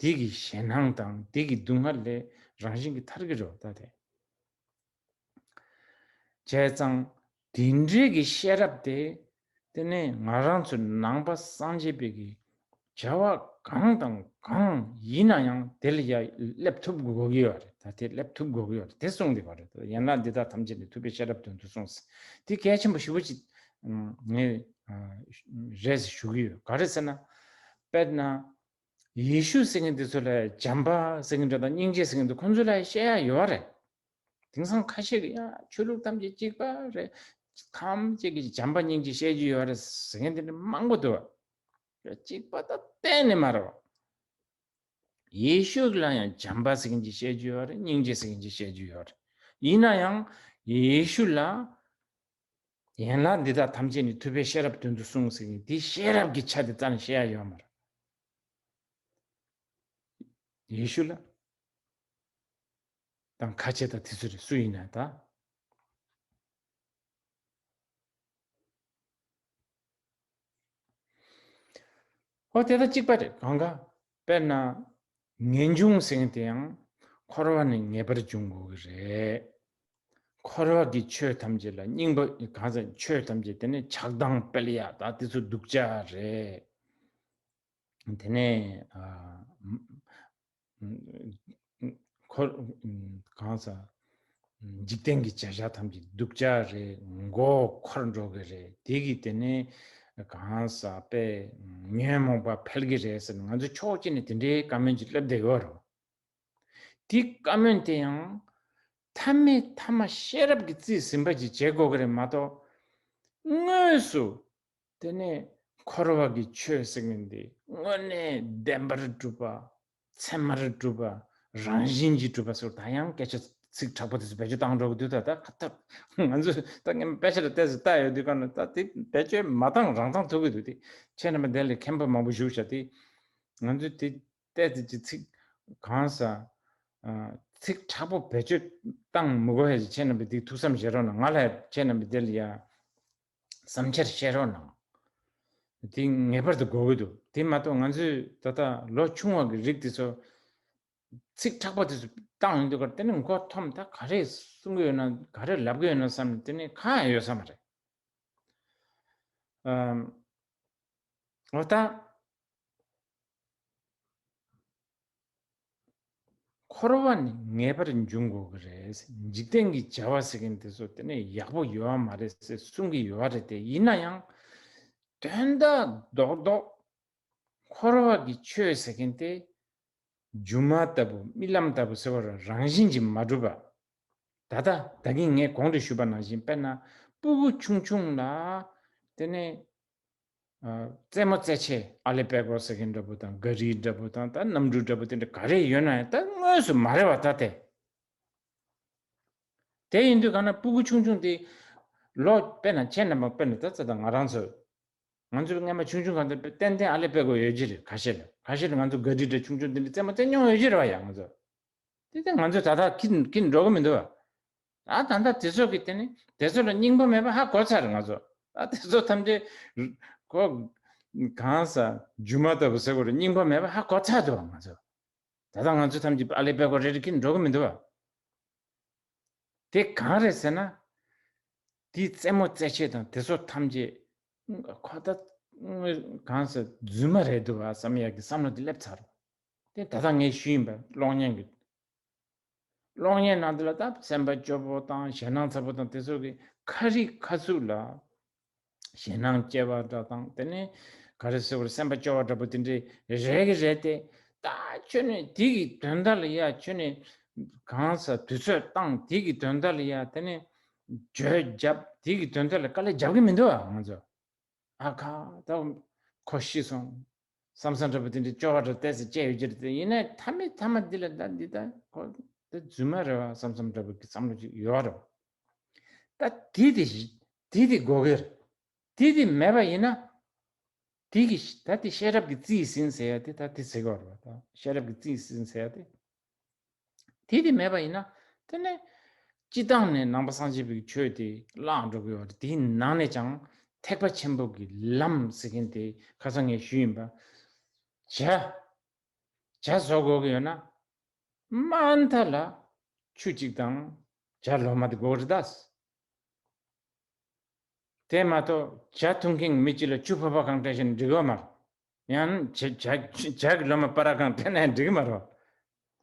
དེ་གི་ཞེད་སྣང་དང་དེ་གི་སྡུག་བསྔལ་ལས་རང་བཞིན་གྱིས་ཐར་གི་རེད་ད་དེ། བྱས་ཙང་དེ་འདྲའི་གི་ཤེས་རབ་དེ་དེ་ནི་ང་རང་ཚོ་ནང་པ་སངས་རྒྱས་པའི་གི་བྱ་བ་གང་དང་གང་ཡིན་ན་ཡང་དེ་ལ་ཡ་སླེབས་ཐུབ་དགོས་ཀྱི་ཡོད་རེད། ད་དེ་སླེབས་ཐུབ་དགོས་ཀྱི་ཡོད་རེད། དེ་གསུངས་བསྡད་པ་རེད། ད་ཡན་ལག་འདི་དག་ཐམས་ཅད་ནི་ཐུབ་པའི་ཤེས་རབ་དོན་དུ་གསུངས། དེ་གལ་ཆེན་པོ་ཞེ་པོ་ཅིག་ངས་རེད་ཟེར་ཞུ་གི་ཡོད། ག་རེ་ཟེར་ན། དཔེར་ན། ཡེ་ཤུ་ཟེར་མཁན་དེ་ཚོ་ལ་བྱམས་པ་ཟེར་མཁན་འདྲ་དང་སྙིང་རྗེ་ཟེར་མཁན་དེ་ཁོང་ཚོ་ལ་བཤད་ཡ་ཡོད་རེད། དེང་སང་ཁ་ཤས་ཀྱིས་ཡ་ཆོས་ལུགས་ཐམས་ཅད་གཅིག་པ་རེད། ཐམས་ཅད་ཀྱིས་བྱམས་པ་སྙིང་རྗེ་བཤད་རྒྱུ་ཡོད་རེད་ཟེར་མཁན་དེ་འདྲ་མང་པོ་འདུག་གཅིག་པ་ད་གཏན་ནས་མ་རེད་བ། ཡེ་ཤུ་ལ་ཡང་བྱམས་པ་ཟེར་མཁན་ཅིག་བཤད་རྒྱུ་ཡོད་རེད། སྙིང་རྗེ་ཟེར་མཁན་ཅིག་བཤད་རྒྱུ་ཡོད་རེད། ཡིན་ན་ཡང་ཡེ་ཤུ་ལ། ཡན་ལག་འདི་དག་ཐམས་ཅད་ནི་ཐུབ་པའི་ཤེས་རབ་དོན་དུ་གསུངས་ཟེར་མཁན་དེ་ཤེས་རབ་ཀྱི་ཆ་དེ་རྩ་ནས་བཤད་ཡ་ཡོད་མ་རེད། ཡེ་ཤུ་ལ་དང་ཁ་ཆེ་དང་དེ་ཚོ་རེད། སུ་ཡིན་ན་ད། ཨོ་དེ་ད་གཅིག་པ་རེད། གང་ག་དཔེར་ན་ངེས་འབྱུང་ཟེར་མཁན་དེ་ཡང་འཁོར་བ་ནས་ངེས་པར་འབྱུང་དགོས་ཀྱི་རེད། འཁོར་བ་གི་ཆོས་ཐམས་ཅད་ལ་སྙིང་པོ་གང་ཟག་ཆོས་ཐམས་ཅད་དེ་ནས་ཆགས་སྡང་སྤེལ་ཡ་ད་དེ་ཚོ་སྡུག་ཅག་རེད། དེ་ནས་ཨ། འཁོར་གང་ཟག་འཇིག་རྟེན་གྱི་བྱ་བཞག་ཐམས་ཅད་སྡུག་ཅག་རེད། མགོ་འཁོར་འགྲོ་གི་རེད། དེ་གི་དེ་ནས་གང་ཟག་པས་ཉོན་མོངས་པ་འཕེལ་གི་རེད་ཟེར་ནས་ང་ཚོ་ཕྱོགས་གཅིག་ནས་དེ་འདྲའི་བཀའ་མོལ་ཅིག་སླེབས་བསྡད་ཡོད་རེད། དེ་བཀའ་མོལ་དེ་ཡང་མཐའ་མའི་མཐའ་མ་ཤེས་རབ་ཀྱིས་རྩིས་ཟིན་པ་ཅིག་བྱེད་དགོས་ཀྱི་རེད་མ་གཏོགས། དངོས་སུ་དེ་ནས་འཁོར་བ་གི་ཆོས་ཟེར་མཁན་དེ་དངོས་གནས་བདེན་པར་གྲུབ་པ། ཚད་མར་གྲུབ་པ། རང་བཞིན་གྱིས་གྲུབ་པ་ཟེར་བ་ད་ཡང་སྐད་ཆ་ཚིག་དྲག་པོ་དེ་ཚོ་བེད་སྤྱོད་བཏང་འགྲོ་གི་འདུག་ད་ད་ཁ་ཐག་ང་ཚོས་ད་ངས་དཔེ་ཆ་ལ་བལྟས་ཚེ་ལྟ་ཡོད་དུས་གང་ལ་ད་དེ་བེད་སྤྱོད་མ་བཏང་རང་བཏང་ཐུབ་ཀྱི་འདུག་དེ་ཁྱེད་རྣམ་པ་དེ་ལ་མཁྱེན་པ་མང་པོ་བཞུགས་བཞག་དེ་ང་ཚོས་དེ་བལྟས་ཚེ་ཅི་ཚིག་གང་ཟ། ཚིག་དྲག་པོ་བེད་སྤྱོད་བཏང་མི་དགོས་ཡ་ཅིག་ཁྱེད་རྣམ་པས་དེ་ཐུགས་བསམ་བཞེས་རོགས་གནང་། ང་ལ་ཡ་ཁྱེད་རྣམ་པས་དེ་ལ་ཡ། བསམ་འཆར་བཤད་རོགས་གནང་། དེ་ངེས་པར་དུ་དགོས་ཀྱི་འདུག་དེ་མ་གཏོགས་ང་ཚོས་ད་ལྟ་ལོ་ཆུང་བ་གི་རིགས་དེ་ཚོ་ཚིག་དྲག་པོ་དེ་ཚོ་བཏང་ཡོང་དུས་ཀར་དེ་ནི་མགོ་འཐོམས། ད་ག་རེ་གསུང་གི་ཡོད་ན་ག་རེ་ལབ་ཀྱི་ཡོད་ན་བསམ་ནས་དེ་ནི་གང་ཡང་ཡོད་ས་མ་རེད། ཨམ། འོ་ད། འཁོར་བ་ནི་ངེས་པར་འབྱུང་དགོས་ཀྱི་རེད། འཇིག་རྟེན་གྱི་བྱ་བ་ཟེར་མཁན་དེ་ཚོ་དེ་ནས་ཡག་པོ་ཡོད་མ་རེད་ཟེར་གསུང་གི་ཡོད་རེད་དེ། ཡིན་ན་ཡང་དོན་དག་རྡོག་རྡོག་འཁོར་བ་གི་ཆོས་ཟེར་མཁན་དེ་སྒྱུ་མ་ལྟ་བུ་རྨི་ལམ་ལྟ་བུ་ཟེར་བ་རང་བཞིན་གྱིས་མ་གྲུབ་པ། ད་ལྟ་ད་གིན་ངས་གོང་དུ་ཞུས་པ་ནང་བཞིན་དཔེར་ན་སྤུ་གུ་ཆུང་ཆུང་ལ་དེ་ནས། རྩེད་མོ་རྩེ་ཆས་ཨ་ལེ་པད་ཀོ་ཟེར་མཁན་འདྲ་པོ་དང་ག་རི་འདྲ་པོ་དང་ད་གནམ་གྲུ་འདྲ་པོ་དེ་འདྲ་ག་རེ་ཡོད་ན་ཡང་ད་དངོས་སུ་མ་རེད་བ་ད་དེ། དེ་ཡིན་དུས་གང་ན་སྤུ་གུ་ཆུང་ཆུང་དེ་ལོ་དཔེར་ན་ཁྱེད་རྣམ་པ་དཔེར་ན་ད་ཚ་དང་ང་རང་ཚོ་ང་ཚོ་སྔ་མ་ཆུང་ཆུང་གང་ཚོ་ཏན་ཏན་ཨ་ལེ་པད་ཀོ་ཡོད་ཀྱི་རེད། ཁ་ཤས་ལ་ཁ་ཤས་ལ་ང་ཚོ་ག་རི་འདྲ་ཆུང་ཆུང་དེ་འདྲ་རྩེད་མོ་རྩེ་མྱོང་ཡོད་ཀྱི་རེད་བ་ཡ་ང་ཚོ། དེ་ལྟར་ང་ཚོས་ད་ལྟ་ཁྱི་ཁྱི་འགྲོ་གི་མི་འདུག་བ། ད་ད་ལྟ་དེ་ཚོ་གི་དེ་ནི་དེ་ཚོ་ལ་སྙིང་པོ་མེད་པ་ཧ་གོ་ཚར་ང་ཚོ། ད་དེ་ཚོ་ཐམས་ཅད་ཁོ་གང་ས་སྒྱུ་མ་ལྟ་བུ་ཟེར་དགོས་རེད། སྙིང་པོ་མེད་པ་ཧ་གོ་ཚར་འདུག་བ་ང་ཚོ། ད་ལྟ་ང་ཚོ་ཐམས་ཅད་ཨ་ལེ་པད་ཀོ་རེ་རེ་ཁྱི་འགྲོ་གི་མི་འདུག་བ། དེ་གང་རེད་ཟེར་ན། དེའི་རྩེད་མོ་རྩེ་ཆས་དང་དེ་ཚོ་ཐམས་ཅད་ཁོ་ད་གང་ཟེར་རྫུན་མ་རེད་འདུག་བ་བསམ་ཡག་གི་བསམ་བློ་དེ་སླེབས་ཚར། དེ་ད་ལྟ་ངས་ཞུས་ཡིན་པ་གློག་བརྙན་གྱི། གློག་བརྙན་ནང་དེ་ལ་ད་སེམས་པ་སྐྱོ་པོ་དང་ཞེད་སྣང་ཚ་པོ་དང་དེ་ཚོ་གི་ཁ་རི་ཁ་ཐུག་ལ་ཞེད་སྣང་སྐྱེ་བ་འདྲ་དང་དེ་ནས་ག་རེ་ཟེར་བར་སེམས་པ་སྐྱོ་བ་འདྲ་པོ་དེ་འདྲའི་རེད་གི་རེད་དེ། ད་ཁྱོད་ནས་དེ་གི་དོན་དག་ལ་ཡ་ཁྱོད་ནས་གང་ས་དུས་ཚོད་བཏང་དེ་གི་དོན་དག་ལ་ཡ་དེ་ནས་བརྗོད་བརྒྱབ་དེ་གི་དོན་དག་ལ་དཀའ་ལས་རྒྱབ་གི་མི་འདུག་ཨ་ང་ཚོ། ཨ་ཁ་ད་ཁོ་ཤི་སོང་། བསམ་བསམ་འདྲ་པོ་དེ་འདྲའི་སྐྱོ་བ་འདྲ་ཏོག་ཙམ་སྐྱེ་ཡོད་ཀྱི་རེད་དེ། ཡིན་ནའི་མཐའ་མའི་མཐའ་མ་འདི་ལ་ད་འདི་ད་ཁོ་ད་རྫུན་མ་རེད་བ་བསམ་བསམ་འདྲ་པོ་གི་བསམ་བློ་ཅིག་ཡོད་རེད། ད་དེ་དེ་དེ་དེ་དགོས་ཀྱི་རེད། དེ་དེ་མེད་པ་ཡིན་ན། དེ་གི་ད་དེ་ཤེས་རབ་ཀྱི་རྩིས་ཟིན་ཟེར་ཡ་དེ་ད་དེ་ཟེར་གྱི་ཡོད་རེད་བ། ད་ཤེས་རབ་ཀྱི་རྩིས་ཟིན་ཟེར་ཡ་དེ། དེ་དེ་མེད་པ་ཡིན་ན་དེ་ནས་སྤྱི་བཏང་ནས་ནང་པ་སངས་རྒྱས་པའི་ཆོས་དེ་བརླག་འགྲོ་གི་ཡོད་རེད། དེའི་ནང་ནས་ཀྱང་ཐེག་པ་ཆེན་པོ་གི་ལམ་ཟེར་མཁན་དེ་ཁ་སང་ངས་ཞུས་ཡིན་པ། ཇ། ཇ་བཟོ་དགོས་ཀྱི་ཡོད་ན་དམའ་མཐའ་ལ་ཆུ་གཅིག་དང་ཇ་ལོ་མ་དེ་དགོས་རེད་ད། དེ་མ་གཏོགས་ཇ་འཐུང་མཁན་མི་གཅིག་ལ་ཆུ་ཕོར་པ་གང་སྤྲད་བཞིན་འགྲིག་གི་མ་རེད། ཡང་ཇ་ཇ་ཇ་གི་ལོ་མ་པ་ར་གང་སྤྲད་ན་ཡང་འགྲིག་གི་མ་རེད།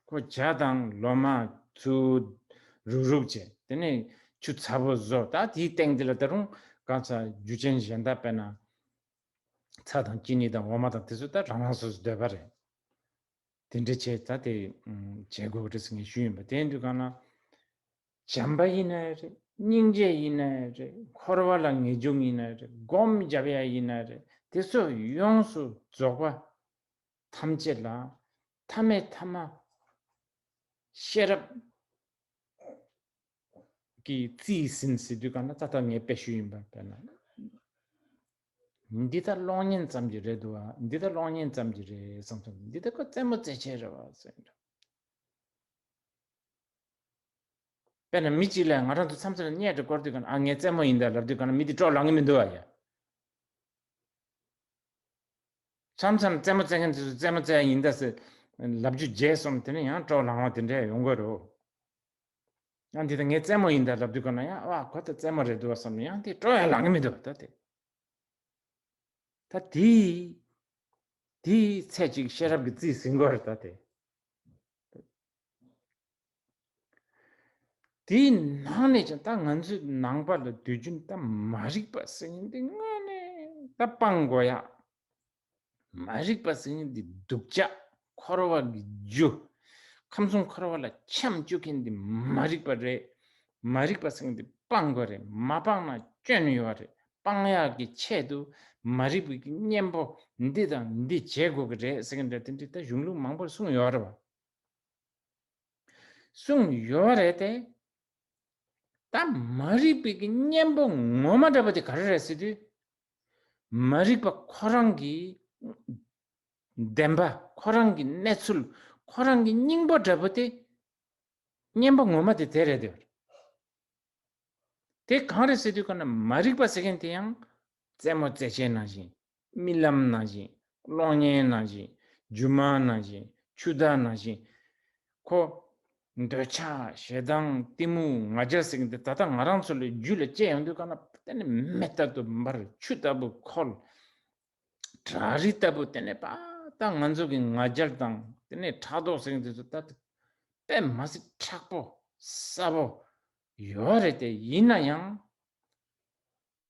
ཁོ་ཇ་དང་ལོ་མ་ཚུར་རུག་རུག་བྱས་དེ་ནས་ཆུ་ཚ་པོ་བཟོ། ད་དེའི་སྟེང་དེ་ལ་ད་རུང་གང་ས་རྒྱུ་ཅན་གཞན་དག་དཔེར་ན་ཚྭ་དང་ཅི་ནི་དང་འོ་མ་དང་དེ་ཚོ་ད་རང་རང་སོ་སོའི་འདོད་པ་རེད། དེ་འདྲ་བྱས་ད་དེ་བྱེད་དགོས་རེད་ཟེར་ངས་ཞུས་ཡིན་པ། དེ་ཡིན་དུས་གང་ན། བྱམས་པ་ཡིན་ན་ཡང་རེད། སྙིང་རྗེ་ཡིན་ན་ཡང་རེད། འཁོར་བ་ལ་ངེས་འབྱུང་ཡིན་ན་ཡང་རེད། སྒོམ་རྒྱབ་ཡ་ཡིན་ན་ཡང་རེད། དེ་ཚོ་ཡོངས་སུ་རྫོགས་པ་ཐམས་ཅད་ལ་མཐའ་མའི་མཐའ་མ་ཤེས་རབ་ཀྱི་རྩིས་ཟིན་ཟེར་དུས་གང་ན་ད་ལྟ་ངས་དཔེ་ཞུས་ཡིན་པ་དཔེར་ན། འདི་ལྟར་གློག་བརྙན་ཙམ་གྱི་རེད་འདུག་བ། འདི་ལྟར་གློག་བརྙན་ཙམ་གྱི་རེད་བསམ་སོང་། འདི་ལྟར་ཁོ་རྩེད་མོ་རྩེ་ཆས་རེད་བ་ཟེར་འདྲ། དཔེར་ན་མི་གཅིག་ལ་ང་རང་ཚོ་མཚམས་མཚམས་ལ་བརྙས་འདྲ་བསྐོར་དུས་གང་ན་ཨ་ངས་རྩེད་མོ་ཡིན་ད་ལབ་དུས་གང་ན་མི་དེ་སྤྲོ་ལངས་གི་མི་འདུག་བ་ཡ། མཚམས་མཚམས་རྩེད་མོ་རྩེ་མཁན་དེ་ཚོ་རྩེད་མོ་རྩེ་ཡ་ཡིན་ད་ཟེར་ལབ་རྒྱུ་བརྗེད་སོང་། དེ་ནས་ཡང་སྤྲོ་ལངས་པ་དེ་འདྲ་ཡོང་གི་རེད། ཡང་འདི་ལྟར་ངས་རྩེད་མོ་ཡིན་ད་ལབ་དུས་ག་ན་ཡང་ཨ་ཁོ་ད་རྩེད་མོ་རེད་འདུག་བསམ་ནས་ཡང་དེ་སྤྲོ་ཡང་ལངས་གི་མི་འདུག་ད་དེ། ད་དེ་དེའི་ཚད་ཅིག་ཤེས་རབ་ཀྱི་རྩིས་ཟིན་དགོས་རེད་ད་དེ། དེའི་ནང་ནས་ཀྱང་ད་ང་ཚོའི་ནང་པ་ལ་དུས་རྒྱུན་ད་མ་རིག་པ་ཟེར་མཁན་འདི་དངོས་གནས་ད་སྤང་དགོས་ཡ། མ་རིག་པ་ཟེར་མཁན་འདི་སྡུག་ཅག་འཁོར་བ་གི་རྒྱུ། ཁམས་གསུམ་འཁོར་བ་ལ་འཁྱམས་བཅུག་མཁན་འདི་མ་རིག་པ་རེད། མ་རིག་པ་ཟེར་མཁན་འདི་སྤང་དགོས་རེད། མ་སྤངས་ན་སྐྱོན་ཡོད་རེད། སྤང་ཡག་གི་ཆེད་དུ་མ་རིག་པའི་གི་གཉེན་པོ་འདི་དང་འདི་བྱེད་དགོས་ཀྱི་རེད་ཟེར་མཁན་འདྲ་དེ་འདྲ་ད་གཞུང་ལུགས་མང་པོར་གསུངས་ཡོད་རེད་བ། གསུངས་ཡོད་རེད་དེ། ད་མ་རིག་པའི་གི་གཉེན་པོ་ངོ་མ་འདྲ་པོ་དེ་ག་རེ་རེད་ཟེར་དུས། མ་རིག་པ་ཁོ་རང་གི་བདེན་པ་ཁོ་རང་གི་གནས་ཚུལ་ཁོ་རང་གི་སྙིང་པོ་འདྲ་པོ་དེ་གཉེན་པོ་ངོ་མ་དེ་དེ་རེད་དེ། དེ་གང་རེད་ཟེར་དུས་ག་ན་མ་རིག་པ་ཟེར་མཁན་དེ་ཡང་རྩེད་མོ་རྩེད་ཆས་ནང་བཞིན། རྨི་ལམ་ནང་བཞིན། གློག་བརྙན་ནང་བཞིན། སྒྱུ་མ་ནང་བཞིན། ཆུ་ཟླ་ནང་བཞིན། ཁོ། འདོད་ཆགས་ཞེ་སྡང་གཏི་མུག་ང་རྒྱལ་ཟེར་མཁན་དེ་ད་ལྟ་ང་རང་ཚོ་ལ་རྒྱུད་ལ་སྐྱེ་ཡོང་དུས་ག་ན་དེ་ནི་མེ་ལྟར་དུ་འབར། ཆུ་ལྟ་བུ་ཁོལ། བྲག་རི་ལྟ་བུ་དེ་ནི་པ་ད་ང་ཚོ་གི་ང་རྒྱལ་དང་དེ་ནི་ཕྲག་དོག་ཟེར་མཁན་དེ་ཚོ་ད་དཔེ་མ་སྲིད་མཁྲེགས་པོ་གསལ་པོ་ཡོད་རེད་དེ། ཡིན་ན་ཡང་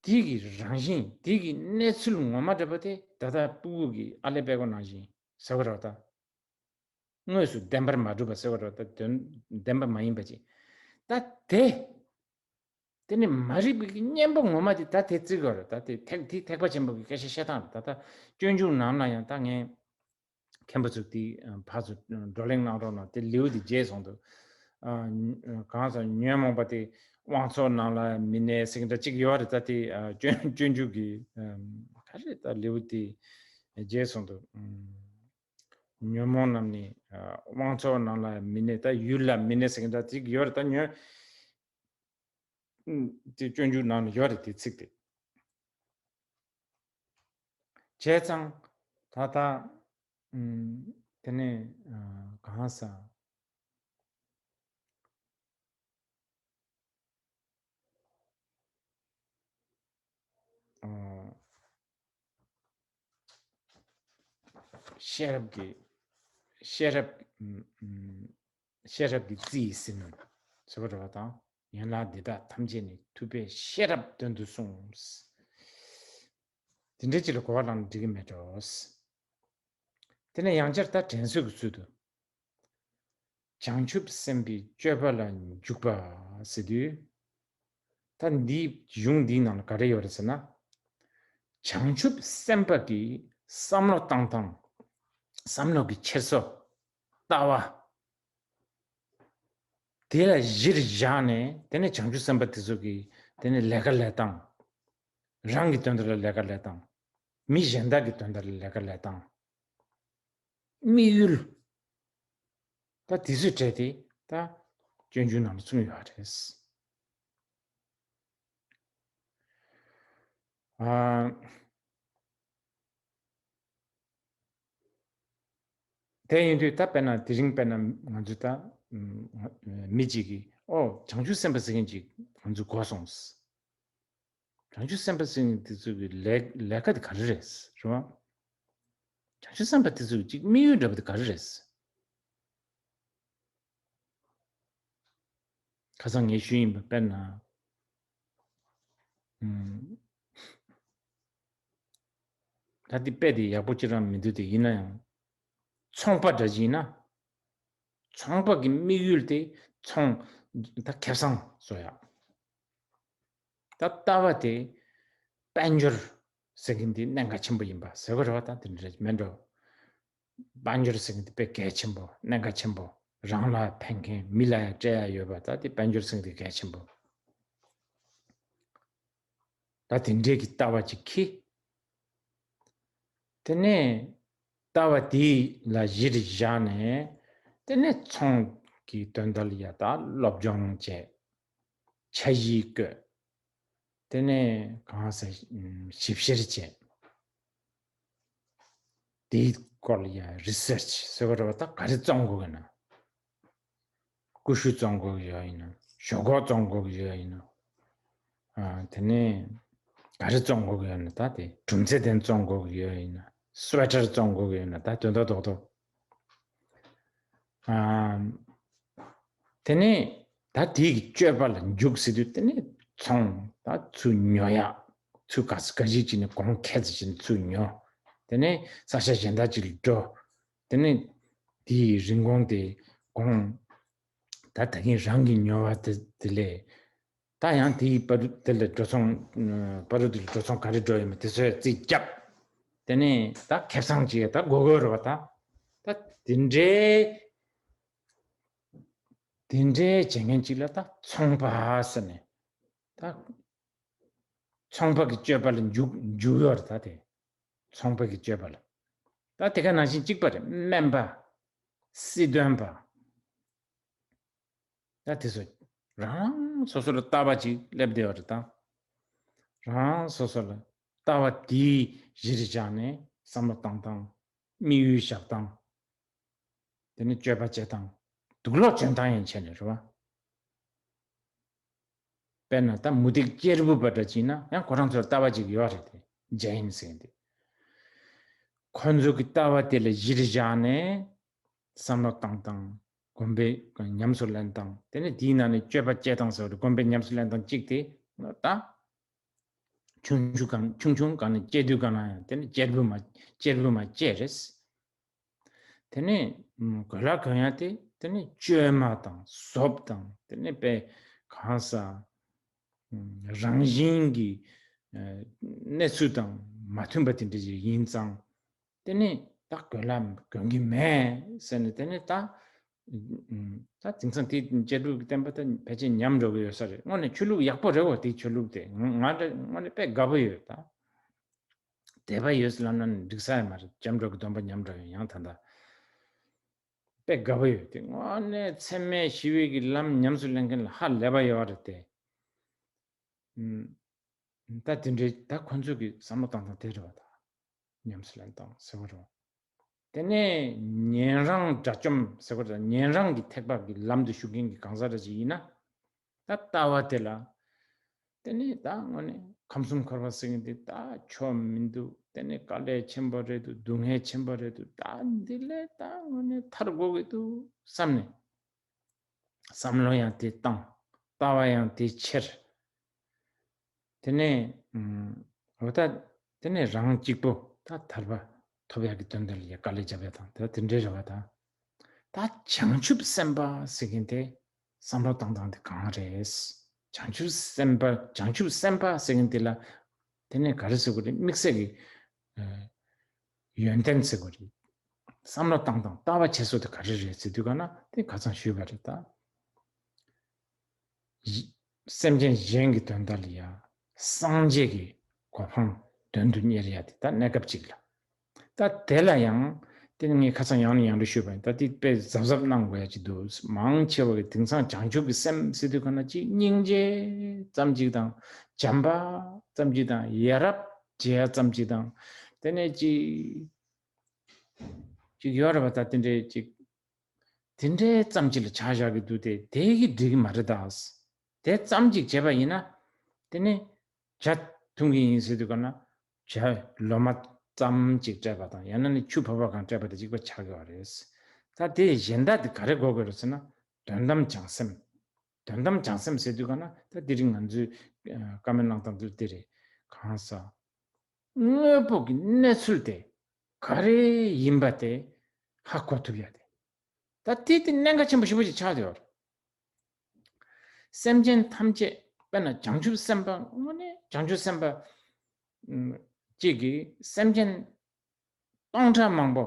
དེ་གི་རང་བཞིན་དེ་གི་གནས་ཚུལ་ངོ་མ་འདྲ་པོ་དེ་ད་ལྟ་སྤུ་གུ་གི་ཨ་ལེ་དཔེ་ཁོ་ནང་བཞིན་ཟེར་བ་རེད་ད། དངོས་སུ་བདེན་པར་མ་གྲུབ་པ་ཟེར་བ་རེད་ད། དོན་བདེན་པ་མ་ཡིན་པ་ཅིག་ད་དེ། དེ་ནི་མ་རིག་པའི་གི་གཉེན་པོ་ངོ་མ་དེ་ད་དེ་བརྩི་དགོས་རེད་ད། དེ་ཐེག་དེ་ཐེག་པ་ཆེན་པོ་གི་སྐད་ཆ་བཤད་སྟངས་རེད་ད། ད་སྤྱོད་འཇུག་ནང་ལ་ཡང་ད་ངས། མཁན་པོ་ཚོས་དེ་ཕར་ཚུར་བགྲོ་གླེང་གནང་རོགས་གནང་། དེ་ལེའུ་དེ་བརྗེད་སོང་འདུག་ཨ། གང་ཟག་ཉོན་མོངས་པ་དེ་དབང་ཚོགས་ནང་ལ་མི་གནས་ཟེར་གྱི་འདྲ་གཅིག་ཡོད་རེད་ད། དེ་ཨ། སྤྱོད་སྤྱོད་འཇུག་གི་ཨ། ག་རེ་ད་ལེའུ་དེ་བརྗེད་སོང་འདུག་ཨ། ཉོན་མོངས་རྣམས་ནི་ཨ། དབང་ཚོགས་ནང་ལ་མི་གནས། ད་ཡུལ་ལ་མི་གནས་ཟེར་གྱི་འདྲ་གཅིག་ཡོད་རེད་ད། ཉོན། ཨུམ། དེ་སྤྱོད་འཇུག་ནང་ལ་ཡོད་རེད་དེ་ཚིག་དེ། བྱས་ཙང་ད་ལྟ་ཨུམ། དེ་ནས་ཨ། གང་ཟག་ཨ། ཤེས་རབ་ཀྱི་ཤེས་རབ་ཨུམ། ཤེས་རབ་ཀྱི་རྩིས་ཟིན་ཟེར་བ་རེད་པ་དང་། ཡན་ལག་འདི་དག་ཐམས་ཅད་ནི་ཐུབ་པས་ཤེས་རབ་དོན་དུ་གསུངས། དེ་འདྲའི་ཅིག་ལ་གོ་བ་བླངས་ན་འགྲིག་གི་མེད་འགྲོ། དེ་ནས་ཡང་བསྐྱར་ད་དྲན་གསོ་གི་ཚུལ་དུ། བྱང་ཆུབ་སེམས་དཔའི་སྤྱོད་པ་ལ་འཇུག་པ་ཟེར་དུས། ད་འདིའི་གཞུང་འདིའི་ནང་ལ་ག་རེ་ཡོད་རེད་ཟེར་ན། བྱང་ཆུབ་སེམས་དཔའ་གི་བསམ་བློ་བཏང་སྟངས། བསམ་བློ་གི་འཁྱེར་སོ། ལྟ་བ། དེ་ལ་གཞིར་བཞག་ནས་དེ་ནས་བྱང་ཆུབ་སེམས་དཔའ་དེ་ཚོ་གིས་དེ་ནས་ལས་ཀ་ལས་སྟངས། རང་གི་དོན་དག་ལ་ལས་ཀ་ལས་སྟངས། མི་གཞན་དག་གི་དོན་དག་ལ་ལས་ཀ་ལས་སྟངས། དམིགས་ཡུལ། ད་དེ་ཚོའི་གྲས་དེ་ད་སྤྱོད་འཇུག་ནང་ལ་གསུངས་ཡོད་རེད། ཨ། དེ་ཡིན་དུས་ད་དཔེར་ན་དེ་རིང་དཔེར་ན་ང་ཚོས་ད་ཨམ། མི་གཅིག་གིས་ཨོ་བྱང་ཆུབ་སེམས་དཔའ་ཟེར་མཁན་ཅིག་ང་ཚོས་གོ་སོང་། བྱང་ཆུབ་སེམས་དཔའ་ཟེར་མཁན་དེ་ཚོ་གི་ལས་ལས་ཀ་དེ་ག་རེ་རེད་རེད་བ། བྱང་ཆུབ་སེམས་དཔའ་དེ་ཚོ་གི་ཅིག་དམིགས་ཡུལ་འདྲ་པོ་དེ་ག་རེ་རེད། ཁ་སང་ངས་ཞུས་ཡིན་པ་དཔེར་ན། ཨུམ། ད་འདི་དཔེ་དེ་ཡག་པོ་ཅི་རང་མི་འདུག་དེ་ཡིན་ན་ཡང་། ཚོང་པ་འདྲ་ཅིག་ཡིན་ན། ཚོང་པ་གི་དམིགས་ཡུལ་དེ་ཚོང་ད་ཁེ་བཟང་བཟོ་ཡག་ད་ལྟ་བ་དེ་དཔལ་འབྱོར་ཟེར་མཁན་དེ་གནད་འགག་ཆེན་པོ་ཡིན་པ་ཟེར་གི་རེད་བ། ད་དེ་འདྲ་མེད་འགྲོ། དཔལ་འབྱོར་ཟེར་མཁན་དེ་དཔེ་གལ་ཆེན་པོ་གནད་འགག་ཆེན་པོ། རང་ལ་ཕན་མཁན་མི་ལ་ཡང་སྤྲད་ཡ་ཡོད་པ། ད་དེ་དཔལ་འབྱོར་ཟེར་མཁན་དེ་གལ་ཆེན་པོ། ད་དེ་འདྲའི་གི་ལྟ་བ་ཅིག་འཁྱེར། དེ་ནས་ལྟ་བ་དེ་ལ་གཞིར་བཞག་ནས་དེ་ནས་ཚོང་གི་དོན་དག་ལ་ཡ་ད་སློབ་སྦྱོང་བྱས། འཆར་གཞི་བཀོད། དེ་ནས་གང་ཟག་ཞིབ་བཤེར་བྱས། དེའི་སྐོར་ལ་ཡ་རི་སར་ཆི་ཟེར་བ་རེད་བ། ད་ག་རེ་བཙོང་དགོས་ཀྱི་ན། ཀུ་ཤུ་བཙོང་དགོས་ཀྱི་ཡོད་ཡིན་ན། ཞོག་ཁོག་བཙོང་དགོས་ཀྱི་ཡོད་ཡིན་ན། ཨ་དེ་ནས་ག་རེ་བཙོང་དགོས་ཀྱི་ཡོད་ན། ད་དེ་གྲུམ་ཚད་ལྡན་བཙོང་དགོས་ཀྱི་ཡོད་ཡིན་ན། སུ་ཝེ་ཊར་བཙོང་དགོས་ཀྱི་ཡོད་ན། ད་དོན་དག་རྡོག་རྡོག་ཨ་དེ་ནས་ད་དེའི་གི་སྤྱོད་པ་ལ་འཇུག་ཟེར་དུས། དེ་ནས་ཚོང་ད་ཚུར་ཉོ་ཡག་ཚུར་ག་ས་ག་ཞིག་བྱས་ནས་གོང་ཁེ་ཙམ་བྱས་ནས་ཚུར་ཉོ། དེ་ནས་ས་ཆ་གཞན་དག་ཅིག་ལ་འགྲོ། དེ་ནས་དེའི་རིན་གོང་དེ་གོང་ད་ད་གིན་རང་གིས་ཉོ་བ་དེ་དེ་ལས་ད་ཡང་དེའི་བར་དུ་དེ་ལ་འགྲོ་སོང་། བར་དུ་དེ་ལ་འགྲོ་སོང་ག་རེ་འགྲོ་ཡོད་མེད་དེ་ཚོ་རྩིས་རྒྱབ། དེ་ནས་ད་ཁེ་བཟང་ཅིག་ད་དགོས་དགོས་རེད་བ། ད་ད་དེ་འདྲའི་དེ་འདྲའི་བྱེད་མཁན་ཅིག་ལ་ད་ཚོང་པ་ཟེར་ནས། ད་ཚོང་པ་གི་སྤྱོད་པ་ལ་འཇུག་འཇུག་ཡོད་རེད། ད་དེ་ཚོང་པ་གི་སྤྱོད་པ་ལ། ད་དེ་ག་ནང་བཞིན་གཅིག་པ་རེད། སྨན་པ། སྲིད་དོན་པ། ད་དེ་ཚོ་རང་རང་སོ་སོ་ལ་ལྟ་བ་ཅིག་སླེབས་བསྡད་ཡོད་རེད། ད་རང་རང་སོ་སོ་ལ་ལྟ་བ་དེའི་གཞིར་བཞག་ནས་བསམ་བློ་བཏང་སྟངས། དམིགས་ཡུལ་བཞག་སྟངས། དེ་ནས་སྤྱོད་པ་བྱེད་སྟངས། དུག་ལོག་འཇོན་ཐང་ཡང་བྱས་ནས་རེད་བ། དཔེར་ན་ད་མུ་སྟེགས་གཅེར་བུ་པ་འདྲ་ཅིག་ན་ཡང་ཁོ་རང་ཚོར་ལྟ་བ་ཅིག་ཡོད་རེད་དེ། ཇེན་ཟེར་དེ། ཁོ་ཚོ་གི་ལྟ་བ་དེ་ལ་གཞིར་བཞག་ནས་བསམ་བློ་བཏང་སྟངས། གོམས་པའི་ཉམས་སུ་ལེན་སྟངས། དེ་ནས་དེའི་ནང་ནས་སྤྱོད་པ་སྐྱེལ་སྟངས་ཟེར་བ་རེད། གོམས་པའི་ཉམས་སུ་ལེན་སྟངས་གཅིག་དེ་ད། ཆུང་ཆུང་གང་ཆུང་ཆུང་གང་ནས་སྐྱེས་དུས་གང་ན་ཡང་དེ་ནི་གཅེར་བུ་མ་གཅེར་བུ་མ་སྐྱེས་རེད། དེ་ནས་གོས་ལག་གོན་ཡ་དེ་དེ་ནི་བཅོས་མ་དང་བཟོ་བ་དང་། དེ་ནི་དཔེ་གང་ས་རང་བཞིན་གྱི་གནས་ཚུལ་དང་མ་མཐུན་པ་དེ་འདྲ་ཞིག་ཡིན་ཙང་། དེ་ནི་ད་གོས་ལག་གོན་གྱི་མེད་ཟེར་ནས། དེ་ནི་ད་ད་དེང་སང་དེ་གཅེར་བུ་གི་བསྟན་པ་ད་ཕལ་ཆེར་ཉམས་འགྲོ་གི་ཡོད་ས་རེད། དངོས་གནས་ཆོས་ལུགས་ཡག་པོ་རེད་བ། དེ་ཆོས་ལུགས་དེ་ང་ང་འདྲ་དངོས་གནས་དཔེ་དགའ་པོ་ཡོད་ད། དད་པ་ཡོད་ལབ་ན་འགྲིག་ས་ཡ་མ་རེད། སྐྱབས་འགྲོ་གི་སྡོམ་པ་ཉམས་འགྲོ་ཡོད། ཡང་ད་ལྟ་དཔེ་དགའ་པོ་ཡོད་དེ། དངོས་གནས་འཚེ་མེད་ཞི་བའི་གི་ལམ་ཉམས་སུ་ལེན་མཁན་ལ་ཧ་ལས་པ་ཡོད་རེད་དེ། ཨུམ། ད་དེ་འདྲའི་ད་ཁོ་ཚོ་གི་བསམ་བློ་བཏང་སྟངས་དེ་རེད་བ། ད་ཉམས་སུ་ལེན་སྟངས་ཟེར་བ་རེད་བ། དེ་ནས་ཉན་རང་དགྲ་བཅོམ་ཟེར་བ་རེད། ཉན་རང་གི་ཐེག་པ་གི་ལམ་དུ་ཞུགས་མཁན་གྱི་གང་ཟག་འདྲ་ཅིག་ཡིན་ན། ད་ལྟ་བ་དེ་ལ། དེ་ནས་ད་དངོས་གནས་ཁམས་གསུམ་འཁོར་བ་ཟེར་མཁན་དེ་ད་ཆོ་མི་འདུག་དེ་ནས་དཀའ་ལས་ཆེན་པོ་རེད་འདུག་སྡུག་བསྔལ་ཆེན་པོ་རེད་འདུག་ད་འདི་ལས་ད་དངོས་གནས་ཐར་དགོས་ཀྱི་འདུག་བསམ་ནས། བསམ་བློ་ཡང་དེ་བཏང་། ལྟ་བ་ཡང་དེ་འཁྱེར། དེ་ནས་ཨུམ། འོ་ད་དེ་ནས་རང་གཅིག་པོ་ད་ཐར་པ་ཐོབ་ཡག་གི་དོན་དག་ལ་ཡ་དཀའ་ལས་རྒྱབ་ཡག་དང་། ད་དེ་འདྲའི་རེ་བ་དང་། ད་བྱང་ཆུབ་སེམས་དཔའ་ཟེར་མཁན་དེ་བསམ་བློ་བཏང་སྟངས་དེ་གང་རེད། བྱང་ཆུབ་སེམས་དཔའ་བྱང་ཆུབ་སེམས་དཔའ་ཟེར་མཁན་དེ་ལ་དེ་ནས་ག་རེ་ཟེར་དགོས་རེད། དམིགས་བསལ་གྱི་ཨ་ཡོན་ཏན་ཟེར་དགོས་རེད། བསམ་བློ་བཏང་སྟངས་ལྟ་བ་འཁྱེར་སོ་དེ་ག་རེ་རེད་ཟེར་དུས་ག་ན་དེ་ཁ་སང་ཞུས་པ་རེད་ད། སེམས་ཅན་གཞན་གྱི་དོན་དག་ལ་ཡ། སངས་རྒྱས་ཀྱི་གོ་འཕང་དོན་དུ་གཉེར་ཡ་དེ་ད་གནས་སྐབས་གཅིག་ལ། ད་དེ་ལ་ཡང་དེ་ནི་ངས་ཁ་སང་ཡང་ནས་ཡང་དུ་ཞུས་པ་ཡིན། ད་དེ་དཔེ་གཟབ་གཟབ་གནང་དགོས་ཡ་ཅིག་འདུག་མང་ཆེ་བ་གི་དེང་སང་བྱང་ཆུབ་ཀྱི་སེམས་ཟེར་དུས་ག་ན་ཅིག་སྙིང་རྗེ་ཙམ་ཅིག་དང་། བྱམས་པ་ཙམ་ཅིག་དང་། ཡ་རབས་བྱེད་ཡ་ཙམ་ཅིག་དང་། དེ་ནས་ཅིག་ཅིག་ཡོད་རེད་པ། ད་དེ་འདྲའི་ཅིག་དེ་འདྲའི་ཙམ་ཅིག་ལ་ཆགས་བཞག་གི་འདུག་སྟེ། དེ་གིས་འགྲིག་གི་མ་རེད་ད། དེ་ཙམ་ཅིག་བྱས་པ་ཡིན་ན། དེ་ནི་ཇ་འཐུང་གི་ཡིན་ཟེར་དུས་ག་ན་ཇ་ལོ་མ་ཙམ་ཅིག་སྤྲད་པ་དང་། ཡང་ན་ནི་ཆུ་ཕོར་པ་གང་སྤྲད་པ་དེ་གཅིག་པ་ཆགས་ཀྱི་ཡོད་རེད། ད་དེ་གཞན་དག་དེ་ག་རེ་དགོས་ཀྱི་རེད་ཟེར་ན། དོན་དམ་བྱང་སེམས། དོན་དམ་བྱང་སེམས་ཟེར་དུས་ག་ན་ད་དེ་རིང་ང་ཚོའི་ཨ་བཀའ་མོལ་གནང་སྟངས་དེ་དེ་རེད། གང་ཟག་དངོས་པོ་གི་གནས་ཚུལ་དེ་ག་རེ་ཡིན་པ་དེ་ཧ་གོ་ཐུབ་ཡ་དེ། ད་དེ་དེ་གནད་འགག་ཆེན་པོ་ཞེ་པོ་ཅིག་ཆགས་བསྡད་ཡོད་རེད། སེམས་ཅན་ཐམས་ཅད། དཔེར་ན་བྱང་ཆུབ་སེམས་དཔའ། དངོས་གནས་བྱང་ཆུབ་སེམས་དཔའ་ཨམ་གཅིག་གིས་སེམས་ཅན་སྟོང་ཕྲག་མང་པོ།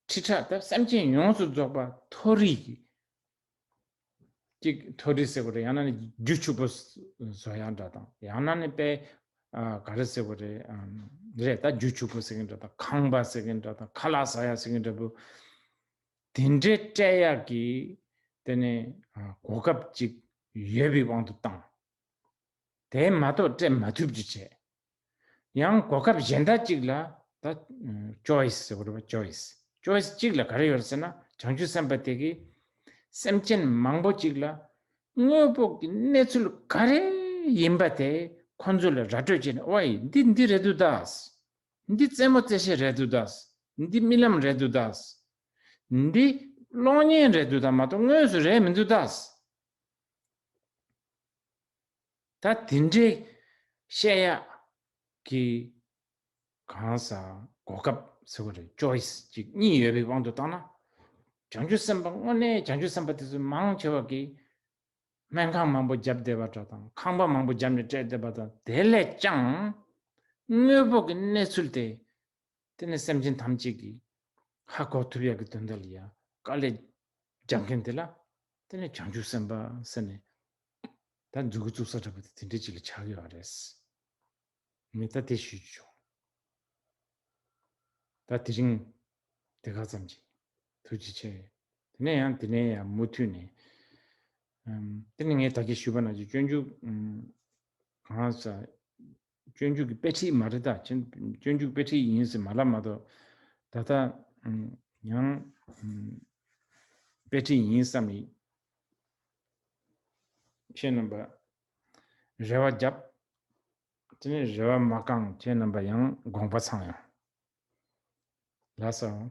ཁྲི་ཕྲག་ད་སེམས་ཅན་ཡོངས་སུ་རྫོགས་པ་མཐོ་རིས་ཀྱི། གཅིག་མཐོ་རིས་ཟེར་དགོས་རེད། ཡང་ན་ནི་རྒྱུ་ཕྱུག་པོ་བཟོ་ཡག་འདྲ་དང་། ཡང་ན་ནི་དཔེ་ཨ་ག་རེ་ཟེར་དགོས་རེད། ཨམ་རེད། ད་རྒྱུ་ཕྱུག་པོ་ཟེར་མཁན་འདྲ་དང་། ཁང་པ་ཟེར་མཁན་འདྲ་དང་། ཁ་ལག་ཟ་ཡག་ཟེར་མཁན་འདྲ་པོ། དེ་འདྲའི་སྤྲད་ཡག་གི་དེ་ནས་ཨ་གོ་སྐབས་ཅིག་ཡོད་པའི་དབང་དུ་བཏང་། དེ་མ་གཏོགས་སྤྲད་མ་ཐུབ་རྒྱུ་བྱས། ཡང་གོ་སྐབས་གཞན་དག་ཅིག་ལ་ ད་choice་ཟེར་བ་རེད་པ། choice choice་གཅིག་ལ་ག་རེ་ཡོད་ཟེར་ན། བྱང་ཆུབ་སེམས་དཔའ་དེ་གིས་སེམས་ཅན་མང་པོ་གཅིག་ལ་དངོས་པོ་གི་གནས་ཚུལ་ག་རེ་ཡིན་པ་དེ་ཁོ་ཚོ་ལ་ར་སྤྲོད་བྱས་ནས། ཨོའི། འདི་འདི་རེད་འདུག་ད། འདི་རྩེད་མོ་རྩེ་བྱེད་རེད་འདུག་ད། འདི་རྨི་ལམ་རེད་འདུག་ད། འདི་གློག་བརྙན་རེད་འདུག་ད། མ་གཏོགས་དངོས་སུ་རེད་མི་འདུག་ད། ད་དེ་འདྲའི་བཤད་ཡག་གི་གང་ཟག་གོ་སྐབས་ཟེར་བ་རེད། choice་གཅིག་གཉིས་ཡོད་པའི་དབང་དུ་བཏང་ན། བྱང་ཆུབ་སེམས་དཔའ་དངོས་གནས་བྱང་ཆུབ་སེམས་དཔའ་དེ་ཚོ་མང་ཆེ་བ་གིས་སྨན་ཁང་མང་པོ་བརྒྱབ་བསྡད་པ་འདྲ་དང་། ཁང་པ་མང་པོ་བརྒྱབ་ནས་སྤྲད་བསྡད་པ་དང་། དེ་ལས་ཀྱང་དངོས་པོ་གི་གནས་ཚུལ་དེ། དེ་ནས་སེམས་ཅན་ཐམས་ཅད་ཀྱིས་ཧ་གོ་ཐུབ་ཡག་གི་དོན་དག་ལ་ཡ་དཀའ་ལས་རྒྱག་མཁན་དེ་ལ། དེ་ནས་བྱང་ཆུབ་སེམས་དཔའ་ཟེར་ནས་ད་མཛུབ་གུ་བཙུགས་ས་འདྲ་པོ་དེ་དེ་འདྲ་ཅིག་ལ་ཆགས་ཡོད་རེད། ངས་ད་དེ་ཞུ་རྒྱུ་བྱུང་། ད་དེ་རིང་དེ་ག་ཙམ་གྱིས་ཐུགས་རྗེ་ཆེ། དེ་ནས་ཡང་དེ་ནས་ཡང་མུ་མཐུད་ནས། ཨམ། དེ་ནས་ངས་ད་གིན་ཞུས་པ་ནང་བཞིན་སྤྱོད་འཇུག་ཨམ། གང་ཟག་སྤྱོད་འཇུག་གི་དཔེ་ཁྲིད་མ་རེད་ད། སྤྱོད་སྤྱོད་འཇུག་དཔེ་ཁྲིད་ཡིན་ཟེར་མ་ལབ་མ་གཏོགས། ད་ལྟ་ཨམ། ཡང་ཨམ། དཔེ་ཁྲིད་ཡིན་བསམ་ནས་ཁྱེད་རྣམ་པ་རེ་བ་བརྒྱབ། དེ་ནས་རེ་བ་མ་བསྐངས། ཁྱེད་རྣམ་པ་ཡང་དགོངས་པ་ཚང་ཡང་། ལགས་སོ།